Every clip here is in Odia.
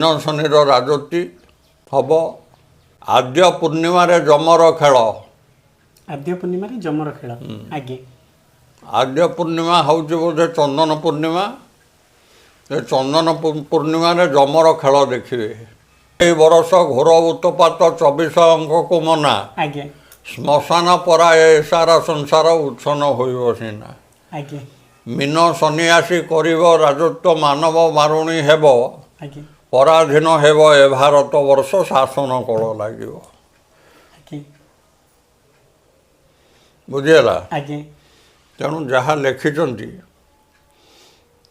ଶନିର ରାଜତ୍ୱ ହବ। ଆଦ୍ୟ ପୂର୍ଣ୍ଣିମାରେ ଯମର ଖେଳ। ଆଦ୍ୟ ପୂର୍ଣ୍ଣିମାରେ ଯମର ଖେଳ, ଆଜ୍ଞା। ଆଦ୍ୟ ପୂର୍ଣ୍ଣିମା ହେଉଛି ବୋଧେ ଚନ୍ଦନ ପୂର୍ଣ୍ଣିମା। ଏ ଚନ୍ଦନ ପୂର୍ଣ୍ଣିମାରେ ଯମର ଖେଳ ଦେଖିବେ। ଏଇ ବରଷ ଘୋର ଉତ୍ପାତ 24 ଅଙ୍କକୁ ମନା। ଆଜ୍ଞା। ଶ୍ମଶାନ ପରା ଏ ସାରା ସଂସାର ଉଚ୍ଛନ୍ନ ହୋଇବ ସିନା। ଆଜ୍ଞା। ମୀନ ଶନି ଆସି କରିବ ରାଜତ୍ୱ, ମାନବ ମାରୁଣୀ ହେବ। ଆଜ୍ଞା। ପରାଧୀନ ହେବ ଏ ଭାରତ ବର୍ଷ, ଶାସନ କଳ ଲାଗିବ। ଆଜ୍ଞା। ବୁଝିହେଲା? ଆଜ୍ଞା। ତେଣୁ ଯାହା ଲେଖିଛନ୍ତି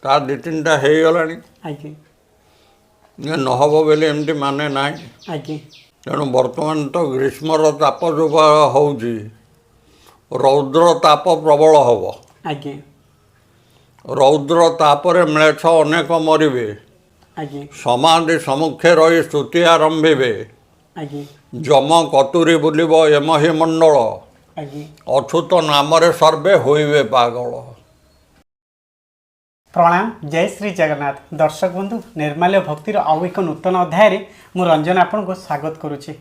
ତା ଦୁଇ ତିନିଟା ହେଇଗଲାଣି। ଆଜ୍ଞା। ଇଏ ନହବ ବୋଲି ଏମିତି ମାନେ ନାହିଁ। ଆଜ୍ଞା। ତେଣୁ ବର୍ତ୍ତମାନ ତ ଗ୍ରୀଷ୍ମର ତାପ ଯେଉଁ ହେଉଛି, ରୌଦ୍ର ତାପ ପ୍ରବଳ ହେବ। ଆଜ୍ଞା। ରୌଦ୍ର ତାପରେ ମ୍ଳେଚ୍ଛ ଅନେକ ମରିବେ। ଆଜ୍ଞା। ସମାଧି ସମ୍ମୁଖେ ରହି ସ୍ତୁତି ଆରମ୍ଭିବେ। ଆଜ୍ଞା। ଯମ କତୁରୀ ବୁଲିବ ଏମହି ମଣ୍ଡଳ। ଆଜ୍ଞା। ଅଛୁତ ନାମରେ ସର୍ବେ ହୋଇବେ ପାଗଳ। ପ୍ରଣାମ, ଜୟ ଶ୍ରୀ ଜଗନ୍ନାଥ। ଦର୍ଶକ ବନ୍ଧୁ, ନିର୍ମାଲ୍ୟ ଭକ୍ତିର ଆଉ ଏକ ନୂତନ ଅଧ୍ୟାୟରେ ମୁଁ ରଞ୍ଜନ ଆପଣଙ୍କୁ ସ୍ୱାଗତ କରୁଛି।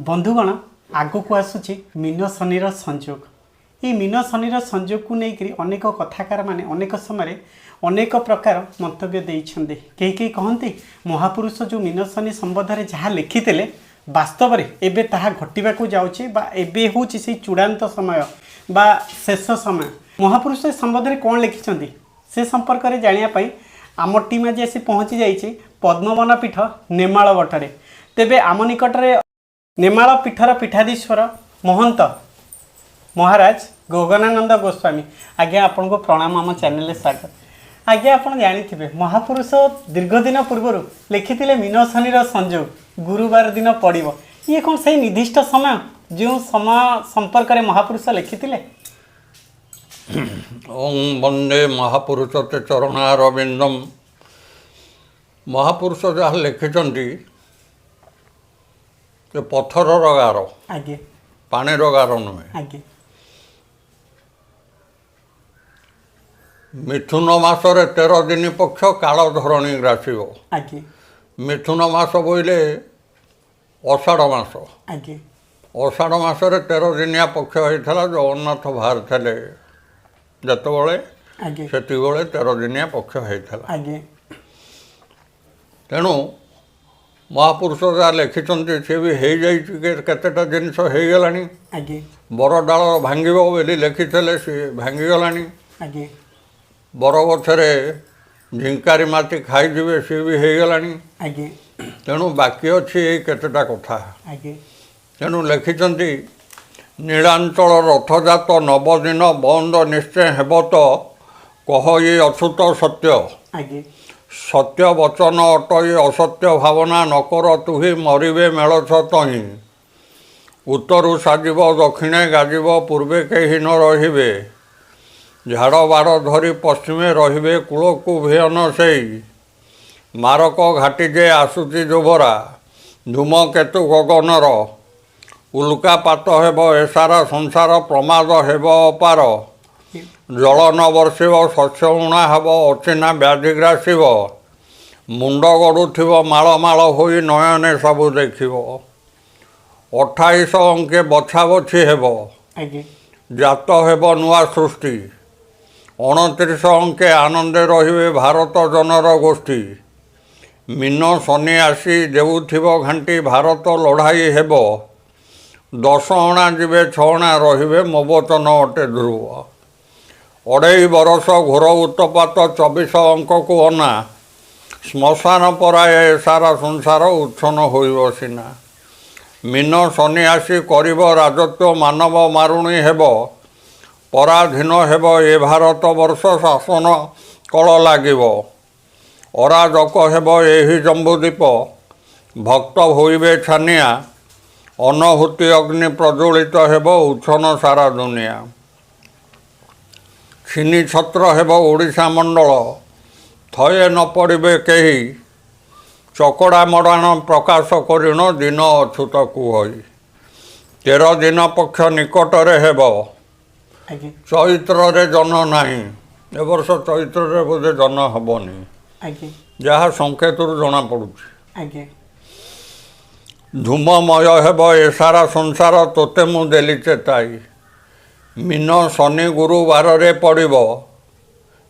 ବନ୍ଧୁଗଣ, ଆଗକୁ ଆସୁଛି ମୀନ ଶନିର ସଂଯୋଗ। ଏଇ ମୀନ ଶନିର ସଂଯୋଗକୁ ନେଇକରି ଅନେକ କଥାକାରମାନେ ଅନେକ ସମୟରେ ଅନେକ ପ୍ରକାର ମନ୍ତବ୍ୟ ଦେଇଛନ୍ତି। କେହି କେହି କହନ୍ତି, ମହାପୁରୁଷ ଯେଉଁ ମୀନ ଶନି ସମ୍ବନ୍ଧରେ ଯାହା ଲେଖିଥିଲେ, ବାସ୍ତବରେ ଏବେ ତାହା ଘଟିବାକୁ ଯାଉଛି ବା ଏବେ ହେଉଛି ସେଇ ଚୂଡ଼ାନ୍ତ ସମୟ ବା ଶେଷ ସମୟ। ମହାପୁରୁଷ ଏ ସମ୍ବନ୍ଧରେ କ'ଣ ଲେଖିଛନ୍ତି, ସେ ସମ୍ପର୍କରେ ଜାଣିବା ପାଇଁ ଆମ ଟିମ୍ ଆଜି ଆସି ପହଞ୍ଚି ଯାଇଛି ପଦ୍ମବନ ପୀଠ ନେମାଳ ବଟରେ। ତେବେ ଆମ ନିକଟରେ ନେମାଳ ପୀଠର ପୀଠାଧୀଶ୍ୱର ମହନ୍ତ ମହାରାଜ ଗଗନାନନ୍ଦ ଗୋସ୍ୱାମୀ। ଆଜ୍ଞା, ଆପଣଙ୍କୁ ପ୍ରଣାମ, ଆମ ଚ୍ୟାନେଲରେ ସ୍ୱାଗତ। ଆଜ୍ଞା, ଆପଣ ଜାଣିଥିବେ, ମହାପୁରୁଷ ଦୀର୍ଘ ଦିନ ପୂର୍ବରୁ ଲେଖିଥିଲେ ମୀନ ଶନିର ସଂଯୋଗ ଗୁରୁବାର ଦିନ ପଡ଼ିବ। ଇଏ କ'ଣ ସେଇ ନିର୍ଦ୍ଦିଷ୍ଟ ସମୟ, ଯେଉଁ ସମୟ ସମ୍ପର୍କରେ ମହାପୁରୁଷ ଲେଖିଥିଲେ? ଓଁ ବନ୍ଦେ ମହାପୁରୁଷ ତେ ଚରଣାରବିନ୍ଦମ। ମହାପୁରୁଷ ଯାହା ଲେଖିଛନ୍ତି ସେ ପଥରର ଗାର, ଆଜ୍ଞା, ପାଣିର ଗାର ନୁହେଁ। ଆଜ୍ଞା। ମିଥୁନ ମାସରେ 13 ଦିନ ପକ୍ଷ କାଳ ଧରଣୀ ଗ୍ରାସିବ। ଆଜ୍ଞା। ମିଥୁନ ମାସ ବୋଇଲେ ଅଷାଢ଼ ମାସ। ଆଜ୍ଞା। ଅଷାଢ଼ ମାସରେ 13 ଦିନିଆ ପକ୍ଷ ହେଇଥିଲା। ଜଗନ୍ନାଥ ବାହାରିଥିଲେ ଯେତେବେଳେ, ଆଜ୍ଞା, ସେତିକିବେଳେ 13 ଦିନିଆ ପକ୍ଷ ହେଇଥିଲା। ଆଜ୍ଞା। ତେଣୁ ମହାପୁରୁଷ ଯାହା ଲେଖିଛନ୍ତି ସେ ବି ହେଇଯାଇଛି। କେତେଟା ଜିନିଷ ହେଇଗଲାଣି। ଆଜ୍ଞା। ବର ଡାଳ ଭାଙ୍ଗିବ ବୋଲି ଲେଖିଥିଲେ, ସିଏ ଭାଙ୍ଗିଗଲାଣି। ଆଜ୍ଞା। ବରଗଛରେ ଝିଙ୍କାରି ମାଟି ଖାଇଯିବେ, ସିଏ ବି ହେଇଗଲାଣି। ଆଜ୍ଞା। ତେଣୁ ବାକି ଅଛି ଏଇ କେତେଟା କଥା। ଆଜ୍ଞା। ତେଣୁ ଲେଖିଛନ୍ତି, ନୀଳାଞ୍ଚଳ ରଥଯାତ ନବଦିନ ବନ୍ଦ ନିଶ୍ଚୟ ହେବ ତ କହ ଏ ଅଛୁତ ସତ୍ୟ। ଆଜ୍ଞା। ସତ୍ୟ ବଚନ ଅଟଇ ଅସତ୍ୟ ଭାବନା ନକର ତୁହି, ମରିବେ ମେଳଛ ତହିଁ। ଉତ୍ତରୁ ସାଜିବ, ଦକ୍ଷିଣେ ଗାଜିବ, ପୂର୍ବେ କେହି ନ ରହିବେ। ଝାଡ଼ ବାଡ଼ ଧରି ପଶ୍ଚିମେ ରହିବେ, କୂଳକୁ ଭିଅନ ସେଇ। ମାରକ ଘାଟି ଯେ ଆସୁଛି ଯୋବରା, ଧୂମକେତୁ ଗଗନର। ଉଲ୍କାପାତ ହେବ ଏ ସାରା ସଂସାର, ପ୍ରମାଦ ହେବ ଅପାର। ଜଳ ନ ବର୍ଷିବ, ଶସ୍ୟ ଉଣା ହେବ, ଅଚିହ୍ନା ବ୍ୟାଧି ଗ୍ରାସିବ। ମୁଣ୍ଡ ଗଡ଼ୁଥିବ ମାଳ ମାଳ ହୋଇ, ନୟନେ ସବୁ ଦେଖିବ। 28 ଅଙ୍କେ ବଛା ବଛି ହେବ। ଆଜ୍ଞା। ଜାତ ହେବ ନୂଆ ସୃଷ୍ଟି। 29 ଅଙ୍କେ ଆନନ୍ଦେ ରହିବେ ଭାରତ ଜନର ଗୋଷ୍ଠୀ। ମୀନ ଶନି ଆସି ଦେଉଥିବ ଘାଣ୍ଟି, ଭାରତ ଲଢ଼ାଇ ହେବ। 10 ଅଣା ଯିବେ, 6 ଅଣା ରହିବେ, ମୋ ବଚନ ଅଟେ ଧ୍ରୁବ। 2.5 ବରଷ ଘୋର ଉତ୍ପାତ 24 ଅଙ୍କକୁ ଅନା। ଶ୍ମଶାନ ପରାଏ ସାରା ସଂସାର ଉଚ୍ଛନ୍ନ ହୋଇବ ସିନା। ମୀନ ଶନି ଆସି କରିବ ରାଜତ୍ୱ, ମାନବ ମାରୁଣୀ ହେବ। ପରାଧୀନ ହେବ ଏ ଭାରତ ବର୍ଷ, ଶାସନ କଳ ଲାଗିବ। ଅରାଜକ ହେବ ଏହି ଜମ୍ବୁଦ୍ୱୀପ, ଭକ୍ତ ହୋଇବେ ଛାନିଆ। ଅନହୁତି ଅଗ୍ନି ପ୍ରଜ୍ୱଳିତ ହେବ, ଉଚ୍ଛନ୍ନ ସାରା ଦୁନିଆ। ଛିନି ଛତ୍ର ହେବ ଓଡ଼ିଶା ମଣ୍ଡଳ, ଥୟେ ନ ପଡ଼ିବେ କେହି। ଚକଡ଼ା ମଡ଼ାଣ ପ୍ରକାଶ କରିଣ ଦିନ ଅଛୁତ କୁହଇ। 13 ଦିନ ପକ୍ଷ ନିକଟରେ ହେବ। ଆଜ୍ଞା। ଚୈତ୍ରରେ ଜହ୍ନ ନାହିଁ। ଏ ବର୍ଷ ଚୈତ୍ରରେ ବୋଧେ ଜହ୍ନ ହେବନି, ଆଜ୍ଞା, ଯାହା ସଂକେତରୁ ଜଣାପଡ଼ୁଛି। ଆଜ୍ଞା। ଧୂମମୟ ହେବ ଏ ସାରା ସଂସାର, ତୋତେ ମୁଁ ଦେଲି ଚେତାଇ। ମୀନ ଶନି ଗୁରୁବାରରେ ପଡ଼ିବ,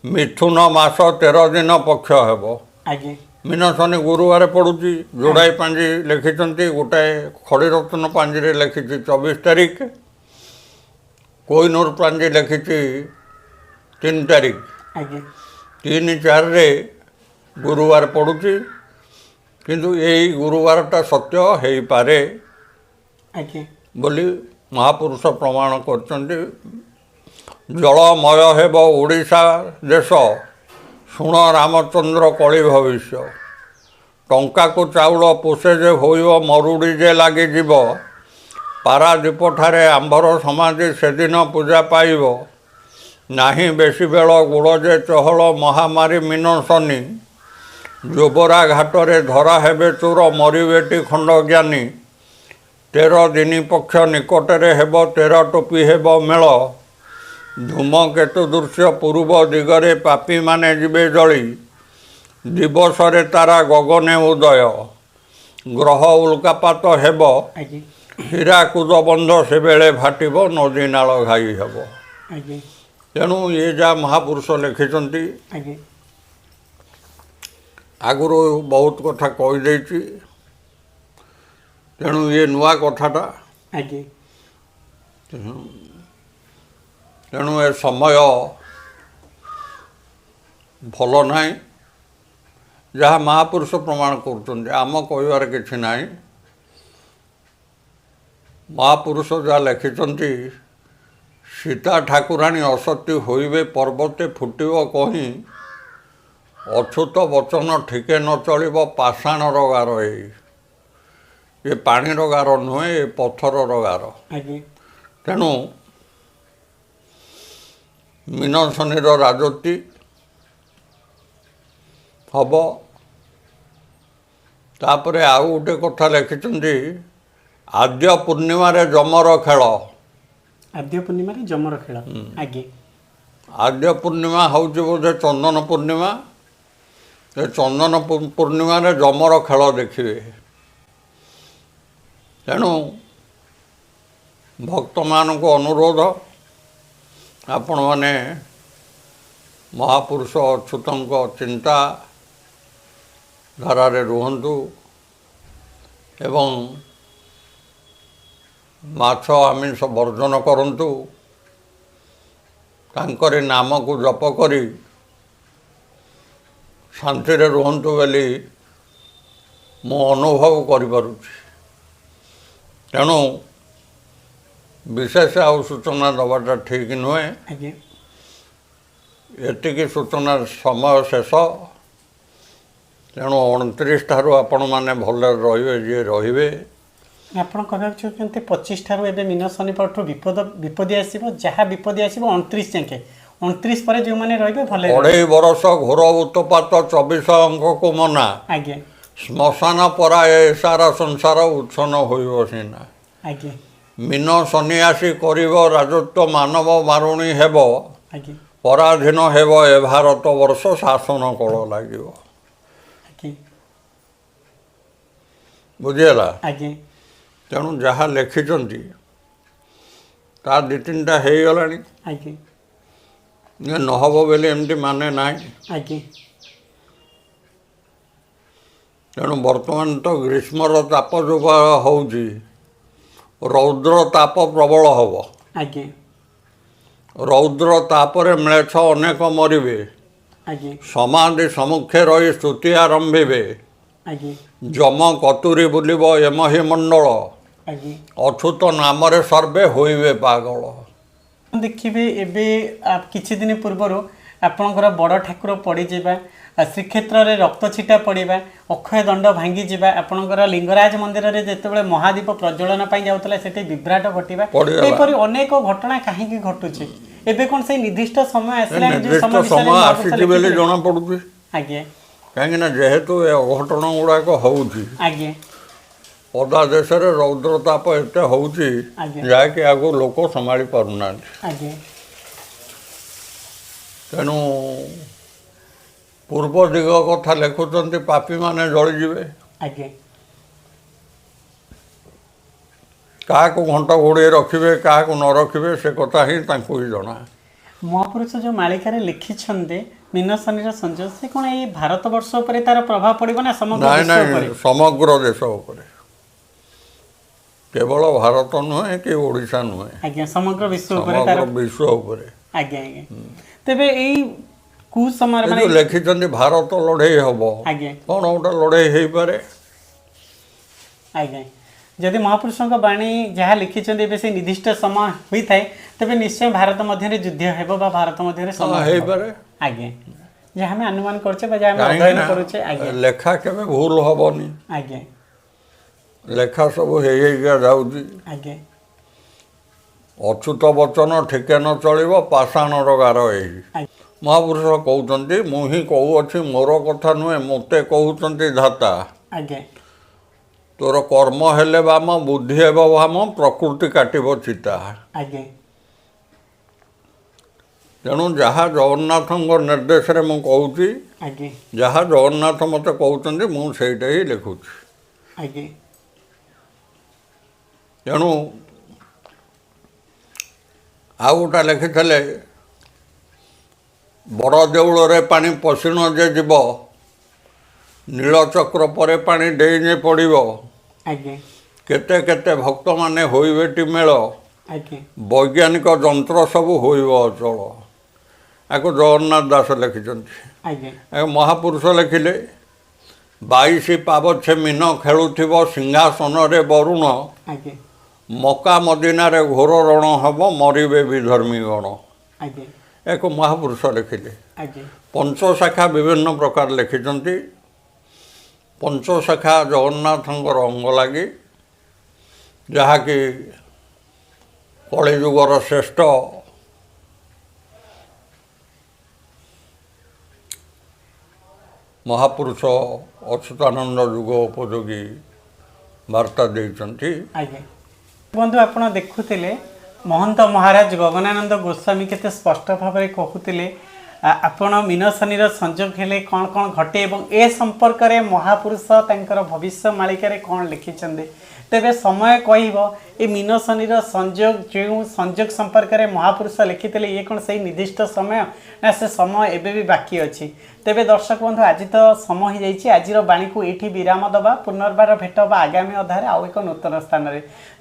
ମିଥୁନ ମାସ 13 ଦିନ ପକ୍ଷ ହେବ। ଆଜ୍ଞା। ମୀନ ଶନି ଗୁରୁବାର ପଡ଼ୁଛି। ଯୋଡ଼ାଏ ପାଞ୍ଜି ଲେଖିଛନ୍ତି, ଗୋଟାଏ ଖଡ଼ିରତ୍ନ ପାଞ୍ଜିରେ ଲେଖିଛି 24 ତାରିଖ, କୋଇନୁର ପାଞ୍ଜି ଲେଖିଛି 3 ତାରିଖ। ଆଜ୍ଞା। 3 4ରେ ଗୁରୁବାର ପଡ଼ୁଛି, କିନ୍ତୁ ଏଇ ଗୁରୁବାରଟା ସତ୍ୟ ହେଇପାରେ ଆଜ୍ଞା ବୋଲି ମହାପୁରୁଷ ପ୍ରମାଣ କରିଛନ୍ତି। ଜଳମୟ ହେବ ଓଡ଼ିଶା ଦେଶ, ଶୁଣ ରାମଚନ୍ଦ୍ର କଳି ଭବିଷ୍ୟ। ଟଙ୍କାକୁ ଚାଉଳ ପୋଷେ ଯେ ହୋଇବ, ମରୁଡ଼ି ଯେ ଲାଗିଯିବ। ପାରାଦ୍ୱୀପଠାରେ ଆମ୍ଭର ସମାଧି ସେଦିନ ପୂଜା ପାଇବ। ନାହିଁ ବେଶୀ ବେଳ ଗୋଡ଼ ଯେ ଚହଳ ମହାମାରୀ ମୀନ ଶନି। ଯୋବରା ଘାଟରେ ଧରା ହେବେ ଚୋର, ମରିବେଟି ଖଣ୍ଡ ଜ୍ଞାନୀ। 13 ଦିନ ପକ୍ଷ ନିକଟରେ ହେବ, 13 ଟୋପି ହେବ ମେଳ। ଧୂମକେତୁ ଦୃଶ୍ୟ ପୂର୍ବ ଦିଗରେ, ପାପୀମାନେ ଯିବେ ଜଳି। ଦିବସରେ ତାରା ଗଗନେ ଉଦୟ, ଗ୍ରହ ଉଲ୍କାପାତ ହେବ। ଆଜ୍ଞା। ହୀରାକୁଦ ବନ୍ଧ ସେବେଳେ ଫାଟିବ, ନଦୀ ନାଳ ଘାଇ ହେବ। ଆଜ୍ଞା। ତେଣୁ ଇଏ ଯାହା ମହାପୁରୁଷ ଲେଖିଛନ୍ତି, ଆଜ୍ଞା, ଆଗରୁ ବହୁତ କଥା କହିଦେଇଛି, ତେଣୁ ଇଏ ନୂଆ କଥାଟା। ଆଜ୍ଞା। ତେଣୁ ଏ ସମୟ ଭଲ ନାହିଁ, ଯାହା ମହାପୁରୁଷ ପ୍ରମାଣ କରୁଛନ୍ତି, ଆମ କହିବାର କିଛି ନାହିଁ। ମହାପୁରୁଷ ଯାହା ଲେଖିଛନ୍ତି, ସୀତା ଠାକୁରାଣୀ ଅସତୀ ହୋଇବେ ପର୍ବତେ ଫୁଟିବ କହିଁ, ଅଛୁତ ବଚନ ଠିକେ ନ ଚଳିବ ପାଷାଣର ଗାର। ଏଇ ଏ ପାଣିର ଗାର ନୁହେଁ, ଏ ପଥରର ଗାର। ଆଜ୍ଞା। ତେଣୁ ମୀନ ଶନିର ରାଜତ୍ୱ ହବ। ତାପରେ ଆଉ ଗୋଟେ କଥା ଲେଖିଛନ୍ତି, ଆଦ୍ୟ ପୂର୍ଣ୍ଣିମାରେ ଯମର ଖେଳ। ଆଦ୍ୟ ପୂର୍ଣ୍ଣିମାରେ ଯମର ଖେଳ। ଆଜ୍ଞା। ଆଦ୍ୟ ପୂର୍ଣ୍ଣିମା ହେଉଛି ବୋଧେ ଚନ୍ଦନ ପୂର୍ଣ୍ଣିମା। ଏ ଚନ୍ଦନ ପୂର୍ଣ୍ଣିମାରେ ଯମର ଖେଳ ଦେଖିବେ। ତେଣୁ ଭକ୍ତମାନଙ୍କୁ ଅନୁରୋଧ, ଆପଣମାନେ ମହାପୁରୁଷ ଅଚ୍ୟୁତଙ୍କ ଚିନ୍ତା ଧାରାରେ ରୁହନ୍ତୁ ଏବଂ ମାଛ ଆମିଷ ବର୍ଜନ କରନ୍ତୁ। ତାଙ୍କରି ନାମକୁ ଜପ କରି ଶାନ୍ତିରେ ରୁହନ୍ତୁ ବୋଲି ମୁଁ ଅନୁଭବ କରିପାରୁଛି। ତେଣୁ ବିଶେଷ ଆଉ ସୂଚନା ଦେବାଟା ଠିକ୍ ନୁହେଁ। ଆଜ୍ଞା। ଏତିକି ସୂଚନା, ସମୟ ଶେଷ। ତେଣୁ 29 ଠାରୁ ଆପଣମାନେ ଭଲରେ ରହିବେ, ଯିଏ ରହିବେ। ଆପଣ କହିବାକୁ ଚାହୁଁଛନ୍ତି 25 ଠାରୁ ଏବେ ମୀନ ଶନି ପରଠୁ ବିପଦ ବିପଦି ଆସିବ, ଯାହା ବିପଦି ଆସିବ 29 ଯାକେ, 29 ପରେ ଯେଉଁମାନେ ରହିବେ ଭଲରେ ରହିବେ। 2.5 ବରଷ ଘୋର ଉତ୍ପାତ, 24 ଅଙ୍କକୁ ମନା। ଆଜ୍ଞା। ଶ୍ମଶାନ ପରା ଏ ସାରା ସଂସାର ଉଚ୍ଛନ୍ନ ହୋଇବ ସିନା। ଆଜ୍ଞା। ମୀନ ଶନି ଆସି କରିବ ରାଜତ୍ୱ, ମାନବ ମାରୁଣୀ ହେବ। ଆଜ୍ଞା। ପରାଧୀନ ହେବ ଏ ଭାରତ ବର୍ଷ, ଶାସନ କଳ ଲାଗିବ। ଆଜ୍ଞା। ବୁଝିହେଲା? ଆଜ୍ଞା। ତେଣୁ ଯାହା ଲେଖିଛନ୍ତି ତା 2 3ଟା ହେଇଗଲାଣି। ଆଜ୍ଞା। ଇଏ ନହବ ବୋଲି ଏମିତି ମାନେ ନାହିଁ। ଆଜ୍ଞା। ତେଣୁ ବର୍ତ୍ତମାନ ତ ଗ୍ରୀଷ୍ମର ତାପ ଯେଉଁ ହେଉଛି, ରୌଦ୍ର ତାପ ପ୍ରବଳ ହେବ। ଆଜ୍ଞା। ରୌଦ୍ର ତାପରେ ମ୍ଳେଚ୍ଛ ଅନେକ ମରିବେ। ଆଜ୍ଞା। ସମାଧି ସମ୍ମୁଖେ ରହି ସ୍ତୁତି ଆରମ୍ଭିବେ। ଆଜ୍ଞା। ଯମ କତୁରୀ ବୁଲିବ ଏମହି ମଣ୍ଡଳ, ଆଜ୍ଞା, ଅଛୁତ ନାମରେ ସର୍ବେ ହୋଇବେ ପାଗଳ। ଦେଖିବେ ଏବେ କିଛି ଦିନ ପୂର୍ବରୁ ଆପଣଙ୍କର ବଡ଼ ଠାକୁର ପଡ଼ିଯିବା, ଶ୍ରୀକ୍ଷେତ୍ରରେ ରକ୍ତ ଛିଟା ପଡ଼ିବା, ଅକ୍ଷୟ ଦଣ୍ଡ ଭାଙ୍ଗିଯିବା, ଆପଣଙ୍କର ଲିଙ୍ଗରାଜ ମନ୍ଦିରରେ ଯେତେବେଳେ ମହାଦୀପ ପ୍ରଜ୍ୱଳନ ପାଇଁ ଯାଉଥିଲା ସେଠି ବିଭ୍ରାଟ ଘଟିବା, ପଡ଼ିଗଲା। ଏପରି ଅନେକ ଘଟଣା କାହିଁକି ଘଟୁଛି? ଏବେ କ'ଣ ସେଇ ନିର୍ଦ୍ଦିଷ୍ଟ ସମୟ ଆସିଲାଣି? ଯୋଉ ନିର୍ଦ୍ଦିଷ୍ଟ ସମୟ ବିଷୟରେ ସମୟ ମହାପୁରୁଷ ଆସିଛି ବୋଲି ଲେଖିଥିଲେ? ଜଣା ପଡୁଛି। ଆଜ୍ଞା। କାହିଁକିନା ଯେହେତୁ ଏ ଅଘଟଣ ଗୁଡ଼ାକ ହେଉଛି, ଆଜ୍ଞା, ପଦା ଦେଶରେ ରୌଦ୍ର ତାପ ଏତେ ହେଉଛି, ଆଜ୍ଞା, ଯାହାକି ଆଗକୁ ଲୋକ ସମ୍ଭାଳି ପାରୁନାହାନ୍ତି। ଆଜ୍ଞା। ତେଣୁ ପୂର୍ବ ଦିଗ କଥା ଲେଖୁଛନ୍ତି, ପାପୀମାନେ ଜଳିଯିବେ। ଆଜ୍ଞା। କାହାକୁ ଘଣ୍ଟ ଘୋଡ଼େଇ ରଖିବେ, କାହାକୁ ନ ରଖିବେ, ସେ କଥା ହିଁ ତାଙ୍କୁ ହିଁ ଜଣା। ମହାପୁରୁଷ ଯେଉଁ ମାଳିକାରେ ଲେଖିଛନ୍ତି ମୀନ ଶନିର ସଂଯୋଗ, ସେ କ'ଣ ଏଇ ଭାରତ ବର୍ଷ ଉପରେ ତାର ପ୍ରଭାବ ପଡ଼ିବ ନା ସମଗ୍ର ନାଇଁ ବିଶ୍ୱ ନାଇଁ ଉପରେ? ସମଗ୍ର ଦେଶ ଉପରେ, କେବଳ ଭାରତ ନୁହେଁ କି ଓଡ଼ିଶା ନୁହେଁ। ଆଜ୍ଞା, ସମଗ୍ର ବିଶ୍ୱ ଉପରେ ତାର ସମଗ୍ର ବିଶ୍ୱ ଉପରେ। ଆଜ୍ଞା ଆଜ୍ଞା, ତେବେ ଏଇ କୁସମୟରେ ଏ ମାନେ ଯୋଉ ଲେଖିଛନ୍ତି ଭାରତ ଲଢ଼େଇ ହବ, ଆଜ୍ଞା, କ'ଣ ଗୋଟେ ଲଢ଼େଇ ହେଇପାରେ? ଆଜ୍ଞା, ଯଦି ମହାପୁରୁଷଙ୍କ ବାଣୀ ଯାହା ଲେଖିଛନ୍ତି ଏବେ ସେଇ ନିର୍ଦ୍ଦିଷ୍ଟ ସମୟ ହୋଇଥାଏ, ତେବେ ନିଶ୍ଚୟ ଭାରତ ମଧ୍ୟରେ ଯୁଦ୍ଧ ହେବ ବା ଭାରତ ମଧ୍ୟରେ ହଁ, ସମୟ ହେବ। ହେଇପାରେ। ଆଜ୍ଞା, ଯାହା ଆମେ ଅନୁମାନ କରୁଛେ ବା ଯାହା ଆମେ କାହିଁକି ଅଧ୍ୟୟନ ନା କରୁଛେ। ଆଜ୍ଞା। ଲେଖା କେବେ ଭୁଲ ହବନି। ଆଜ୍ଞା। ଲେଖା ସବୁ ହେଇ ହେଇକା ଯାଉଛି। ଆଜ୍ଞା। ଅଚ୍ୟୁତ ବଚନ ଠିକେ ନ ଚଳିବ, ପାଷାଣର ଗାର ଏହି। ଆଜ୍ଞା। ମହାପୁରୁଷ କହୁଛନ୍ତି, ମୁଁ ହିଁ କହୁଅଛି, ମୋର କଥା ନୁହେଁ, ମୋତେ କହୁଛନ୍ତି ଧାତା। ଆଜ୍ଞା। ତୋର କର୍ମ ହେଲେ ବାମ, ବୁଦ୍ଧି ହେବ ଭାମ, ପ୍ରକୃତି କାଟିବ ଚିତା। ଆଜ୍ଞା। ତେଣୁ ଯାହା ଜଗନ୍ନାଥଙ୍କ ନିର୍ଦ୍ଦେଶରେ ମୁଁ କହୁଛି, ଆଜ୍ଞା, ଯାହା ଜଗନ୍ନାଥ ମୋତେ କହୁଛନ୍ତି, ମୁଁ ସେଇଟା ହିଁ ଲେଖୁଛି। ଆଜ୍ଞା। ତେଣୁ ଆଉ ଗୋଟା ଲେଖିଥିଲେ, ବଡ଼ ଦେଉଳରେ ପାଣି ପଶିଣ ଯେ ଯିବ, ନୀଳଚକ୍ର ପରେ ପାଣି ଡେଇଁରେ ପଡ଼ିବ। ଆଜ୍ଞା। କେତେ କେତେ ଭକ୍ତମାନେ ହୋଇବେଟି ମେଳ, ଆଜ୍ଞା, ବୈଜ୍ଞାନିକ ଯନ୍ତ୍ର ସବୁ ହୋଇବ ଅଚଳ। ଆକୁ ଜଗନ୍ନାଥ ଦାସ ଲେଖିଛନ୍ତି। ଆଜ୍ଞା। ଆକୁ ମହାପୁରୁଷ ଲେଖିଲେ, 22 ପାବଛେ ମୀନ ଖେଳୁଥିବ ସିଂହାସନରେ ବରୁଣ, ଆଜ୍ଞା, ମକା ମଦିନାରେ ଘୋର ରଣ ହେବ, ମରିବେ ବିଧର୍ମୀ ଗଣ। ଆଜ୍ଞା। ଏହାକୁ ମହାପୁରୁଷ ଲେଖିଲେ। ଆଜ୍ଞା। ପଞ୍ଚଶାଖା ବିଭିନ୍ନ ପ୍ରକାର ଲେଖିଛନ୍ତି। ପଞ୍ଚଶାଖା ଜଗନ୍ନାଥଙ୍କର ଅଙ୍ଗ ଲାଗି, ଯାହାକି କଳିଯୁଗର ଶ୍ରେଷ୍ଠ ମହାପୁରୁଷ ଅଚ୍ୟୁତାନନ୍ଦ ଯୁଗ ଉପଯୋଗୀ ବାର୍ତ୍ତା ଦେଇଛନ୍ତି। ଆଜ୍ଞା ବନ୍ଧୁ, ଆପଣ ଦେଖୁଥିଲେ ମହନ୍ତ ମହାରାଜ ଗଗନାନନ୍ଦ ଗୋସ୍ୱାମୀ କେତେ ସ୍ପଷ୍ଟ ଭାବରେ କହୁଥିଲେ ଆପଣ ମୀନ ଶନିର ସଂଯୋଗ ହେଲେ କ'ଣ କ'ଣ ଘଟେ ଏବଂ ଏ ସମ୍ପର୍କରେ ମହାପୁରୁଷ ତାଙ୍କର ଭବିଷ୍ୟ ମାଳିକାରେ କ'ଣ ଲେଖିଛନ୍ତି। ତେବେ ସମୟ କହିବ ଏ ମୀନ ଶନିର ସଂଯୋଗ, ଯେଉଁ ସଂଯୋଗ ସମ୍ପର୍କରେ ମହାପୁରୁଷ ଲେଖିଥିଲେ, ଇଏ କ'ଣ ସେଇ ନିର୍ଦ୍ଦିଷ୍ଟ ସମୟ ନା ସେ ସମୟ ଏବେ ବି ବାକି ଅଛି? ତେବେ ଦର୍ଶକ ବନ୍ଧୁ, ଆଜି ତ ସମୟ ହେଇଯାଇଛି, ଆଜିର ବାଣୀକୁ ଏଇଠି ବିରାମ ଦେବା। ପୁନର୍ବାର ଭେଟ ହେବା ଆଗାମୀ ଅଧ୍ୟାୟରେ ଆଉ ଏକ ନୂତନ ସ୍ଥାନରେ।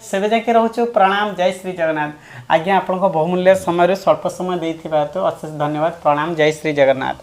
ସେବେ ଯାକେ ରହୁଛୁ, ପ୍ରଣାମ, ଜୟ ଶ୍ରୀ ଜଗନ୍ନାଥ। ଆଜ୍ଞା, ଆପଣଙ୍କ ବହୁମୂଲ୍ୟ ସମୟରୁ ସ୍ୱଳ୍ପ ସମୟ ଦେଇଥିବା ହେତୁ ଅଶେଷ ଧନ୍ୟବାଦ। ପ୍ରଣାମ, ଜୟ ଶ୍ରୀ ଜଗନ୍ନାଥ।